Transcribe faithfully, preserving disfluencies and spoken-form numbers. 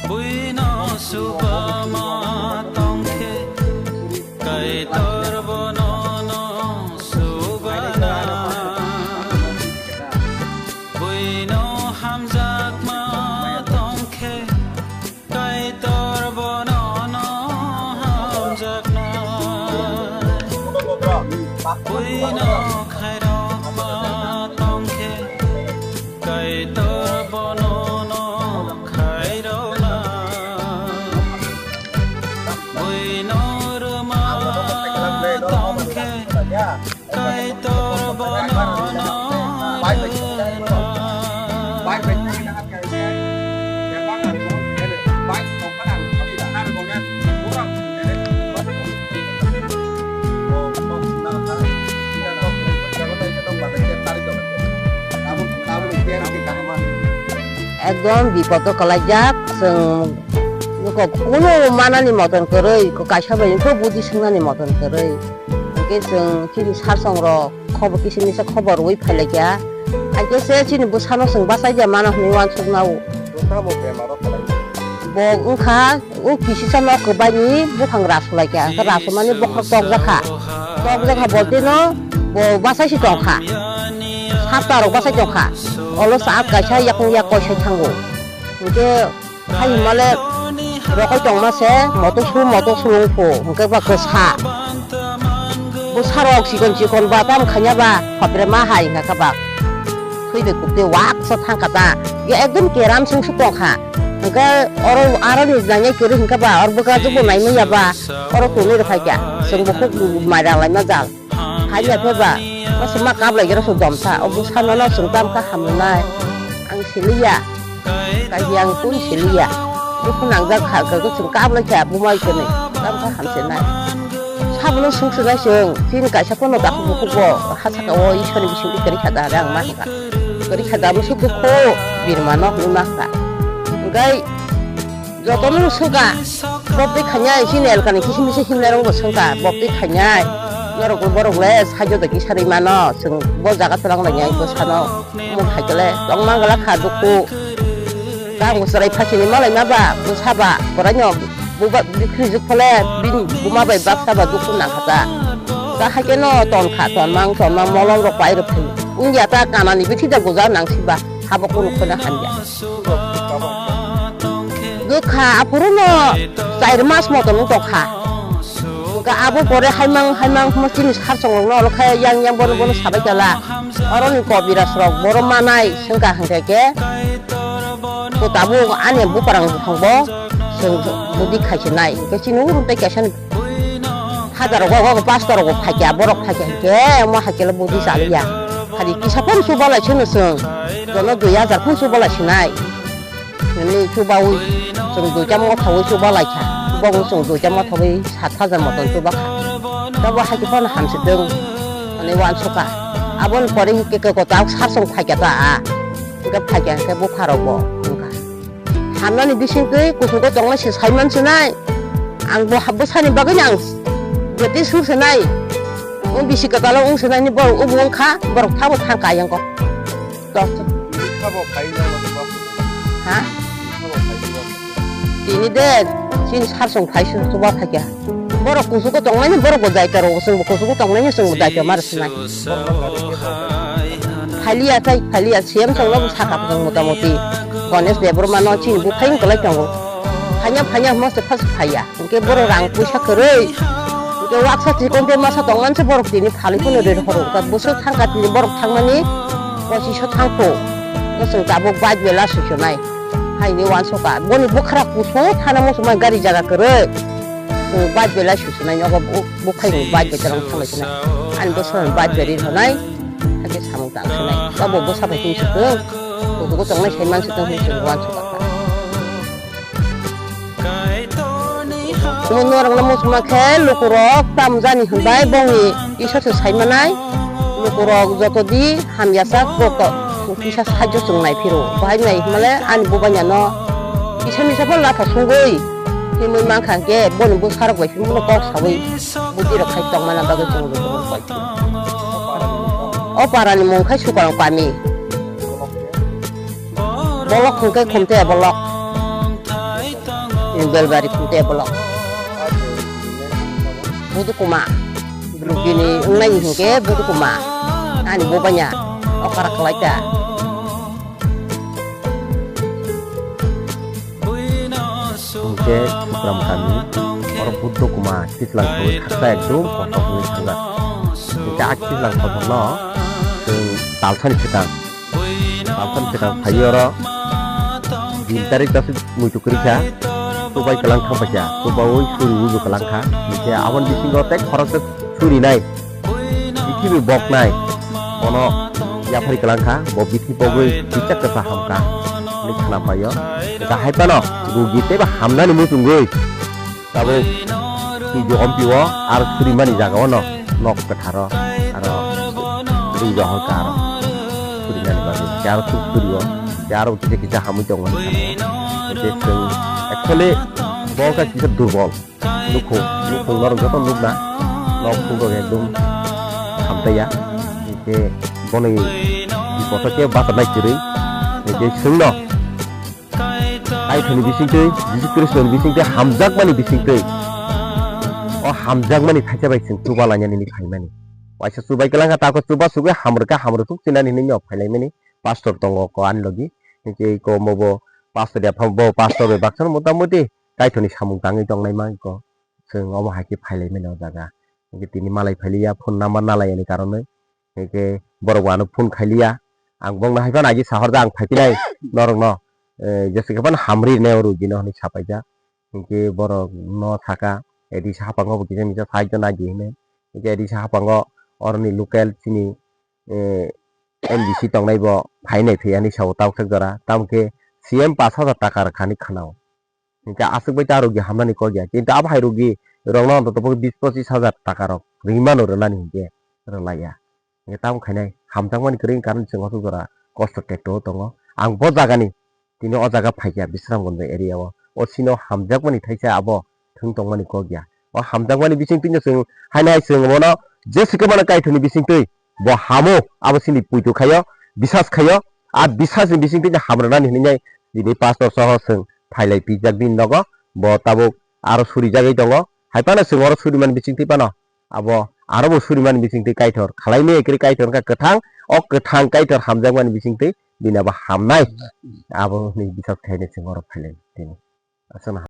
Buino subama tongkhe, Kaitor bono no subana. Buino hamjakma tongkhe, Kaitor bono no hamjaknai. Buino khairokma tongkhe, Kaitor bono no khairoknai. Buino rwma tongkhe, Kaitor bono no rwna. Ekdom bipodo kwlaijak, chwng nuko kunu manani moton kwrwi, kaisa bai wngkhe budi swngnani moton kwrwi. Hwnkhe chwng chini sasongrok khobor kisa misa khobor rwui phailaikha. Haikhe se chini bwsano chwng bachai dia mano hwnwi uansukna o. Bo wngkha o kisisa nok kwbaini buphang rasulaikha. Hwnkhe rasumani bokhorok tokjakha. Tokjakha bolteno bo bachai se tongkha. Saptarok bachai tongkha. Olo saat kaisa yakung yak koisai thango. Hwnkhe Hai hwnmale rohoi tongma se moto su moto sulung phu hwnkhe ba kwsa. Bwsarok chikon chikon ba tam khanya ba hopre ma hai hwnkha ba. Thwi bai kukte waksa thangkha ta. Ya ekdom keram sung su tongkha. Hwnkhe oro aroni nangnai kwrwi hwnkha ba or bwkha jukbo naimaya ba oro tonwi rwphaikha. Chwng bo khuk mairang laima jal. Hanya pheba, masa ma kablai jora su domsa, o bwsano no chwng tam kha hamnai. Ang siliya, kahi ang kun siliya. Bukhu nangjak kha, kha, kha chwng kablai kha, bumai kani, tam kha hamsinai. Sabono sung sinai chwng, chini kaisa pono dakhu bukhu bo, ha saka o Ishwarni bising di kwrwi kha da, ang ma kha. Kwrwi kha da, musu dukhu, birma no, hwnwi ma kha. Hwnkhe, Jotono swngkha, boptwi khainai, chini elkani kisu misu himnairokbo swngkha, boptwi khainai, norokbo borok le saijo da kisa rwi mano, chwng bo jaga twlang lainai bwsano, omo hai khe le tongma glak kha dukhu. Tamo chwrai phasini malai ma ba, bwsa ba, boraino buba bikri juk phole, bini buma bai baksa ba dukhu nang kha ta. Ta hai khe no ton kha, tonmang, tonmang molom rok pai rw phai. Wngya ta kanani bithi da goja nang si ba, habo kunu khuna hamya. Bwkha aphuru no char mas moto no tongkha. Hwnkhe abo pore haimang haimang hwnma chini sar songrok no olo khe yang yang bono bono sabai kala. Oro ni kobiraj rok boro manai swngkha hwnkhe khe. Ko tabuk ani buparang buphang bo chwng budi khai se nai. Hwnkhe chini uru tei kaisa ni Hajar rogo, go, go, pastor rogo phaikya, borok phaikya, hwnkhe, omo hai khe le budi chaliya. Khali kisa phone chubalai sino chwng. Jono dui hajar phone chubalai sinai. Nini chubaui, chwng duita mothaui chubalai kha. Chubaui chwng duita mothaui sat hajar moton chubakha. Tabo hai khe phano hamsitwng. Ani uansukha. Aboni pore hwnkhe khe kota sar chwng phaikya ta a. Hwnkhe phaikya hwnkhe bupharokbo wngkha. Hamnani bisingtwi kuchugo tongnai se saiman sinai. Ang bo ha-, bwsani bagwino ang jeti sung sinai. Wng bisi kwtalo wng sinai ni borok ubu wngkha, borok thabo thangkha ayang kok. Tok. Thabo khai na ba. Ha? Thabo khai na ba. Tini de, chini sar song phai sung chuba phaikya. Borok kuchugo tongmani borok bo daitya rogo, chwng bo kuchugo tongmani chwng bo daitya mar sinai. Phaliya tai phaliya, C M song no bo saka phai motamoti. Ganesh Debbarma no chini buphai wng kwlai tongo. Phanya phanya hwnma se phas phaiya. Hwnkhe borok rang puisa kwrwi. Hwnkhe waksa chikon tei masa tongmani se borok tini phalwi phano rwi rohoro. Hwnkhe bwswk thangkha tini borok thangmani pochiso thangkho. Hwnkhe chwng tabuk bike bela suchunai. Haini uansukha. Boni bwkhra kusu thana muchungma gari jaga kwrwi. Chwng bike bela suchunai nogo bu-, buphai rok bike bai chwla thanglaikhe na. Ani bwsarok bike bai ri rwnai, hakhe samung tang sinai. Abo bwsa bai tong si thung, kuchugo tongnai sai man si thung hinwi chwng uansukha. Norokno muchungma khe lukurok tamjani hwnbai bongni Isor se saimanai. Lukurok joto di hamya sak joto kisa sahajyo chwng nai phiro. Bahai nai hwnmale ani bubanya no kisa misa phano latha sungwi himwi mankha hwnkhe boni bwsarok bai phimano kok sawi bwtwi rok khai tongmana bagwi chwng lukurok bai. O parani mung khai Sukarong kami. Bolok hwnkhe Khumte bolok. Belbari Khumte bolok. Budukuma. Rugini wngnaini hwnkhe Budukuma. Ani bubanya okara kwlaita. Hwnkhe Sukram kami, oro Buddha Kuma kislang thangwi khaksa ekdum kothok wngwi thangjak. Hwnkhe a kislang kothokno chwng talsani swkang, talsani swkang phaiwi oro din tarik dasi muitu kwrwi kha, chubai kwlang thang paikha, chubaui suri uju kwlang kha, hwnkhe aboni bisingo tei khoroksa surinai. Bithi bai boknai, bono yaphari kwlang kha, bo bithi bogwi bichak kwsa ham kha, hwnwi khna paio. Hwnkha hai phano rugi teibo hamnani muchungwi tabuk twijo ompio aro surimani jagao no nok kwtharo aro twijo hor kha aro surinani bagwi. Tei aro suk surio, tei aro kisa kisa hamwi tongo hwnwi khna paio. Hwnkhe chwng actually bo wngkha kisa durbol. Nukhung, nukhung norok joto nukna, nok phungrok ekdom hamtaiya. Hwnkhe boni bipodo khe bachanai kwrwi. Hwnkhe chwngno Kaitorni bisingtwi, Jisu Khristoni bisingtwi, hamjakmani bisingtwi, o hamjakmani thaisa bai chwng chuba lainani phaimani. Waisa chubai kwlang kha, tako chuba sugwi hamrwkha, hamrwthuk chinani hinwi no phailaimani. Pastor tongo ko ani logi. Hwnkhe ko mobo pastor ya, bo pastor bai baksa motamuti Kaitorni samung tangwi tongnai man ko. Chwng omo hai khe phailaimani o jaga. Hwnkhe tini malai phailiya, phone number nalaiyani karonwi. Hwnkhe borok bo ano phone khailiya. Ang bongno hai phano agi sahorjak, ang phaiphinai norokno, eh, jesa khe phano hamri rwnai o rugino hwnwi sapaijak. Hwnkhe borokno saka, A D C haphango bo kisa misa side o nai di hwnwi. Hwnkhe A D C haphango oroni local chini, eh, M D C tongnai bo phainai phiya hinwi sao tabuk sak jora. Tamo khe C M pash hajar taka rwkha hinwi khwnao. Hwnkhe aswk bai ta rugi hamnani kok ya. Kintu abo hai rugi rokno ontoto bis pochis hajar taka rok rimano rwnani hinkhe rwlaiya. Hwnkhe tamo khainai hamjakmani kwrwi wngkha, chwng aswk jora kosto kekto o tongo. Ang bo jagani tini o jaga phaikha Bisramganj area o. O sino hamjakmani thaisa abo thwng tongmani kok ya. O hamjakmani bisingtwino chwng haino hai chwng bono jesa khe mano Kaitorni bisingtwi bo hamo, abo chini puitu khaio, bisas khaio. A bisasni bisingtwi hamrwnani hinwi tini pastor soho chwng phailai pijak bini nogo. Bo tabuk aro surijagwi tongo. Hai phano chwng oro surimani bisingtwi phano abo aro bo surimani bisingtwi Kaitor khalaimaya kwrwi, Kaitor wngkha kwthang. O kwthang Kaitor hamjakmani bisingtwi bini abo hamnai. Aboni bisas khaino chwng oro phailai tini. Aswkno.